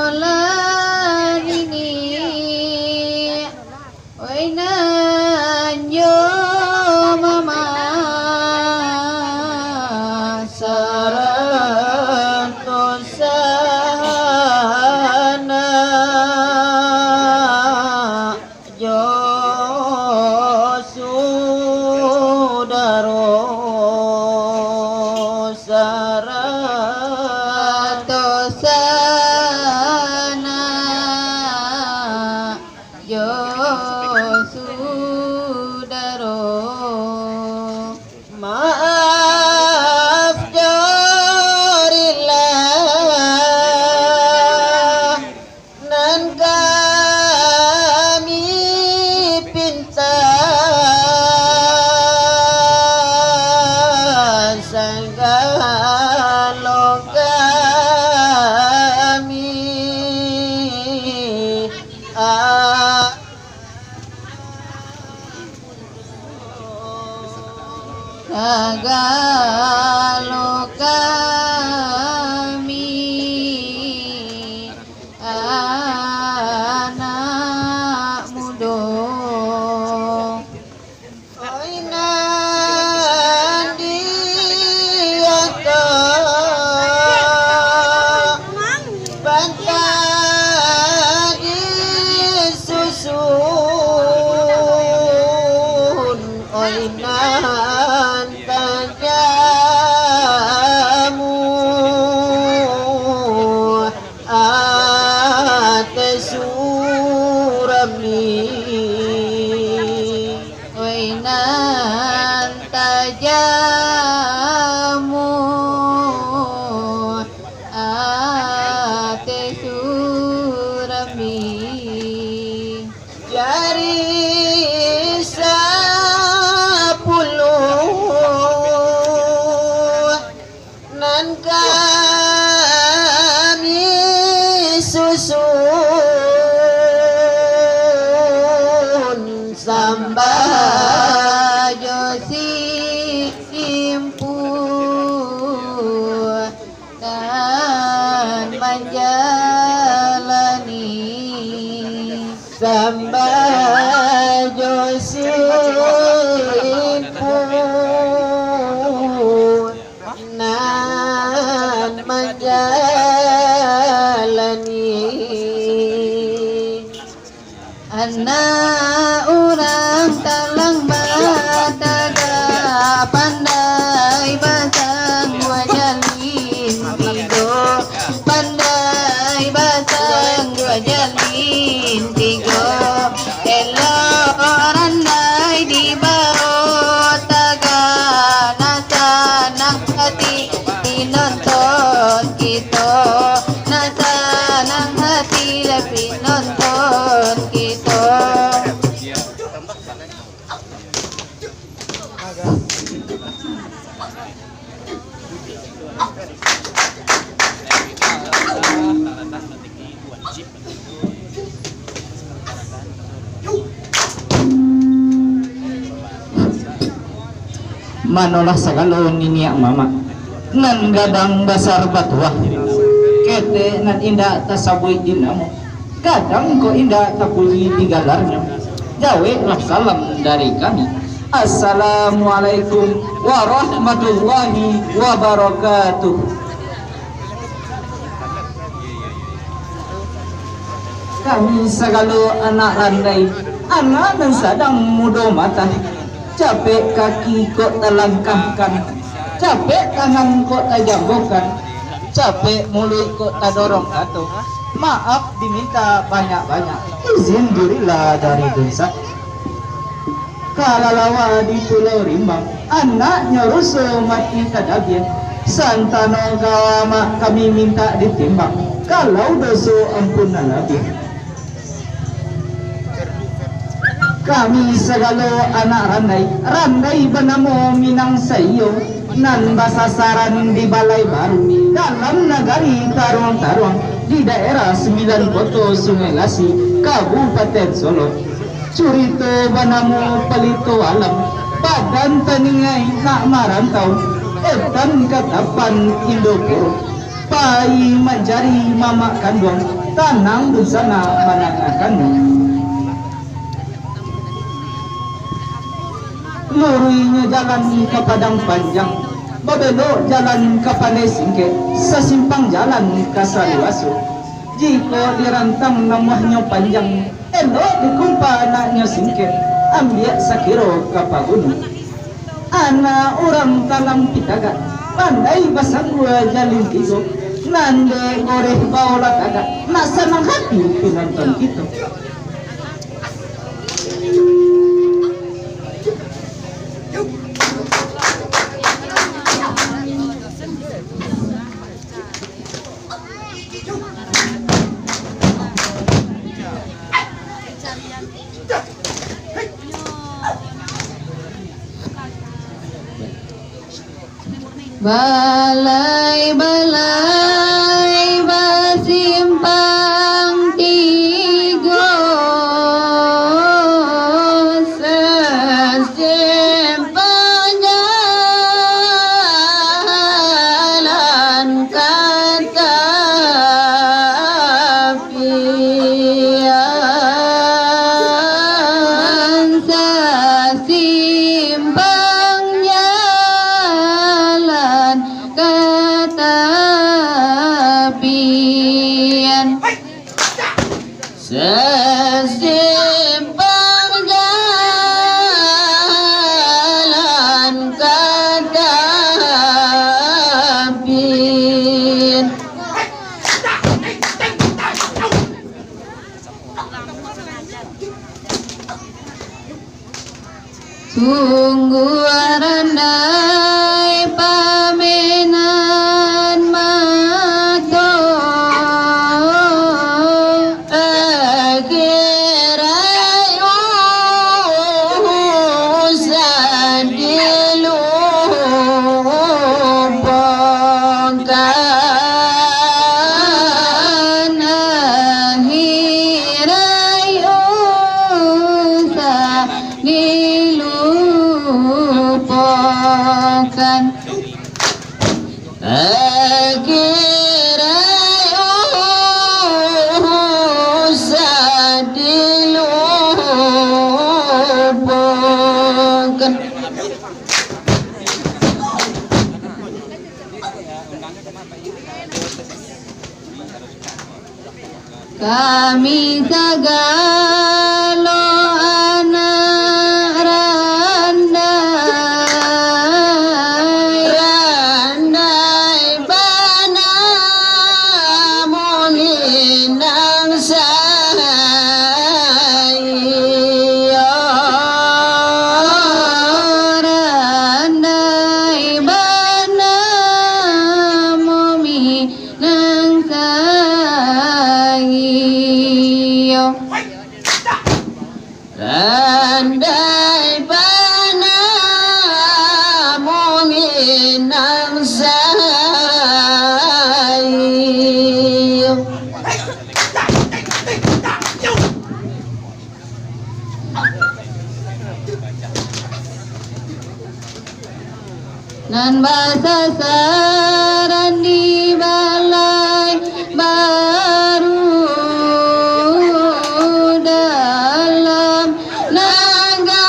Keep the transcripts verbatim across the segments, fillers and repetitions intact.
Manolah nini, oi nan jo mama, sarato sanak jo sudaro, sarato sanak jo sudaro. Maaf jarilah, nan kami pinta, sagalo kami a- Sagalo kami anak mudo, oi nan di ateh bantai disusun, oi nan tajamu ateh surami. Oi nan tajamu ateh surami. Jari sapuluah nan kami susun, sambah jo simpu nan manjalani, sambah jo simpu nan manjalani. Anak urang talang batagak, pandai basangguak jalin tigo, pandai basangguak jalin tigo. Elok randai di bawah tagak, nan sanang hati pinonton kito, nan sanang hati lah pinonton kito. Manolah sagalo niniak mamak, nan gadang basar batuah, ketek nan indak tasabuik di namo, gadang kok indak tapuji di galarnyo. Jaweklah salam dari kami. Assalamualaikum warahmatullahi wabarakatuh. Kami sagalo anak randai, anak nan sadang mudo mata, capek kaki kok talangkahkan, capek tangan kok tajambokan, capek muluik kok tadorong kato. Maaf diminta banyak-banyak, izin barilah dari dunsa. Kalalawa di Pulau Rimbang, anaknyo ruso mati tadabiah. Santano ka amak kami mintak ditimbang, kalau doso ampunan labiah. Kami sagalo anak randai, randai banamo Minang saiyo, nan basasaran di Balai Baru, dalam nagari Taruang-Taruang, di daerah Sambilan Koto Sungai Lasi, Kabupaten Solok. Curito banamo Palito Alam, badan taningai nak marantau, etan ka tapan Indopuro, pai mancari mamak kanduang, tanang dunsanak manangah kanduang. Luruihnyo jalan ka Padang Panjang, babelok jalan ka Pandai Singkek, sasimpang jalan ka Saluaso. Jikok dirantang namuahnyo panjang, elok dikumpa naknyo singkek, ambiak sakiro ka paguno. Anak urang talampi tagak, pandai basangua jalin tigo, nan dek goreh baolah tagak, nak sanang hati pinonton kito. Balai-balai basimpang tigo, sasimpang jalan ka tapian, sasimpang jalan ka tapian. Sasimpang jalan ka tapian. Sungguah randai pamenan mato, akhirai usah dilupakan, akhirai usah dilupakan. Akhirai usah dilupakan. Kami sagalo anak randai, randai bana Muminang saiyo, randai bana Muminang saiyo. Randai bana Muminang saiyo. Nan basasaran di Balai Baru dalam nagari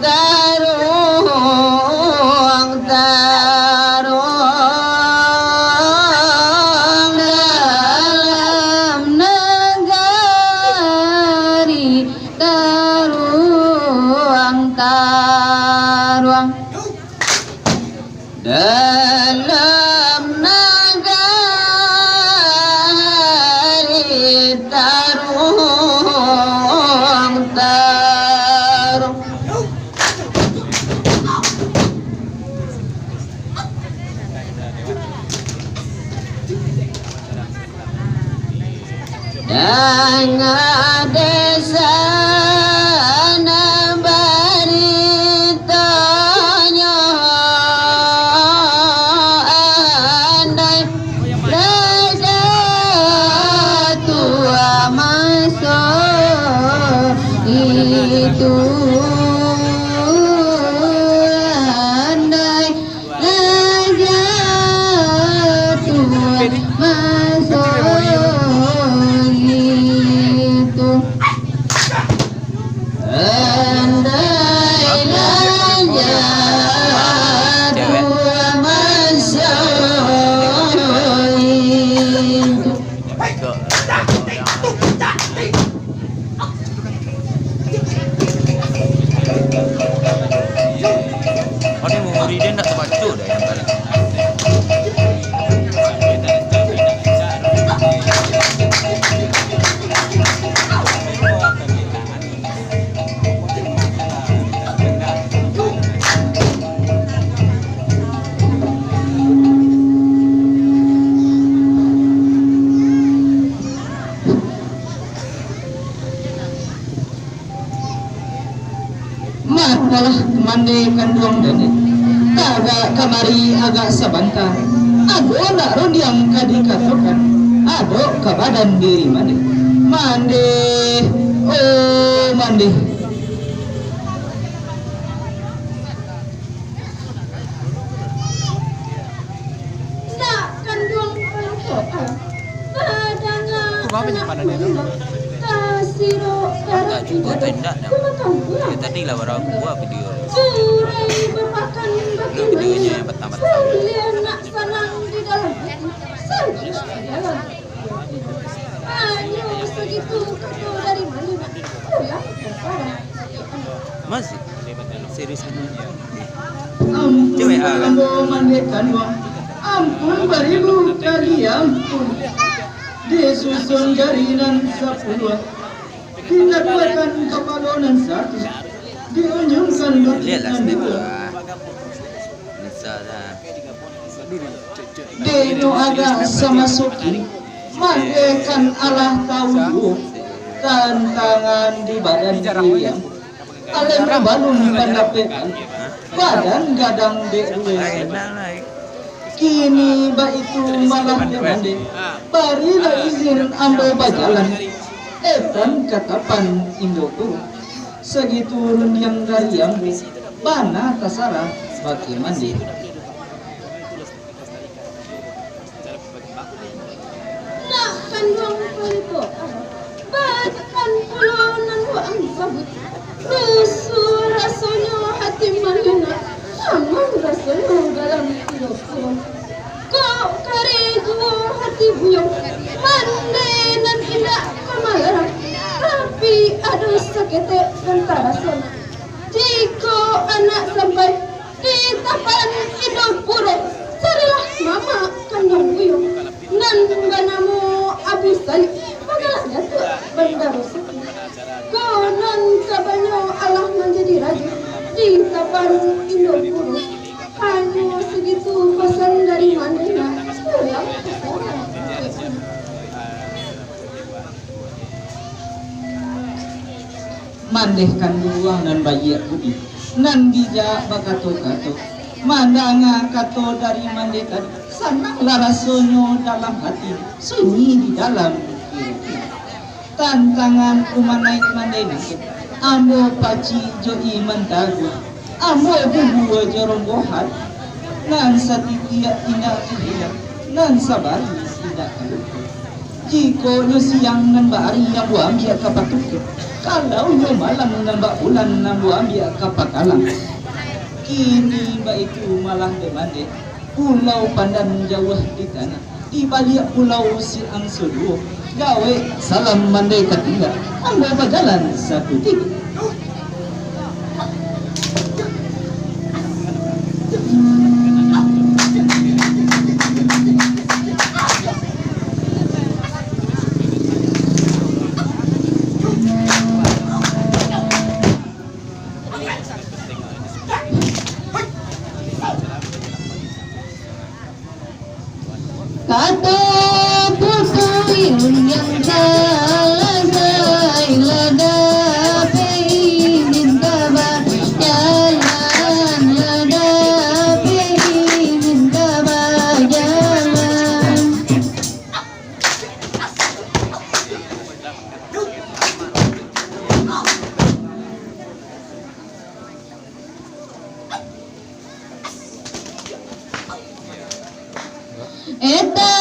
Taruang, Taruang dalam nagari Taruang, Taruang. Danga desa nan baritonyo, andai raja tua maso itu, andai raja tua maso itu. Andai raja tua maso itu. Oh, ni memori dia nak terbaca dah yang tadi. Manolah mande kanduang dek. Tagak kamari agak sabanta. Ado nak rundiang ka dikatokan. Ado ka badan diri mande. Mande, oh mande. Nak kanduang palukoan, badanga anak muyuang, tasirok darah indak, kumatang pulang. Ya, tadi lah baru buat video. Burai bapakan bagaimana, buliah nak sanang di dalam hati, sanang di dalam hati. Hanyo sagitu kato dari mande nak pulang ka sarang. Masih? Serius? Ampun, ambo mande kanduang. Ampun baribu kali ampun. Disusun jari nan sapuluah, dinaduakan kapalo nan satu, diunjungkan lutut nan duo. Dek nyo agak samasuak kini, mande kan alah tau juo tantangan di badan diri. Alem balun pandapek, badan gadang dek ruleng. Kini baitu malah dek mande, barilah izin ambo bajalan. Etan ka tapan indo tu, sagitu rundiang dari ambo, bana tasarah bakeh mande. Nak kanduang palukoan, baikan pulo nan waang sabuik. Rusuah rasonyo hati mande nak, nyaman rasonyo dalam iduik ko. Kok kareh juo hati buyuang, mande nan indak ka malarang, tapi ado saketek nan taraso nak. Jikok anak sampai di tapan indo buruak, carilah mamak kanduang buyuang nan banamo Abi Salib, panggalah Datuak Bandaro Sati. Konon kabanyo alah manjadi rajo di tapan indo buruak. Hanyo sagitu pasan dari mande nak, pulang ka sarang. Mande kanduang nan baiak budi, nan bijak bakato-kato. Mandanga kato dari mande tadi, sananglah rasonyo dalam hati, sunyi di dalam pikiran. Tantangan umanaik mande nangko, ambo pacik jo iman taguah, ambo bubuo jo rombohan, nan satitiak indak tahilang, nan sabalun indak talupo. Jikok nyo siang nan baari ambo ambiak ka patuko, kalau nyo malam nan bak bulan ambo ambiak ka pakalang. Kini baitu malah dek mande, Pulau Pandan jauah di tanah, di baliak pulau si angso duo. Gawek salam mande ka tingga, ambo bajalan sakutiko. Kato putuih Yang salah sai lah dapek minta bajalan, lah dapek minta bajalan. Eta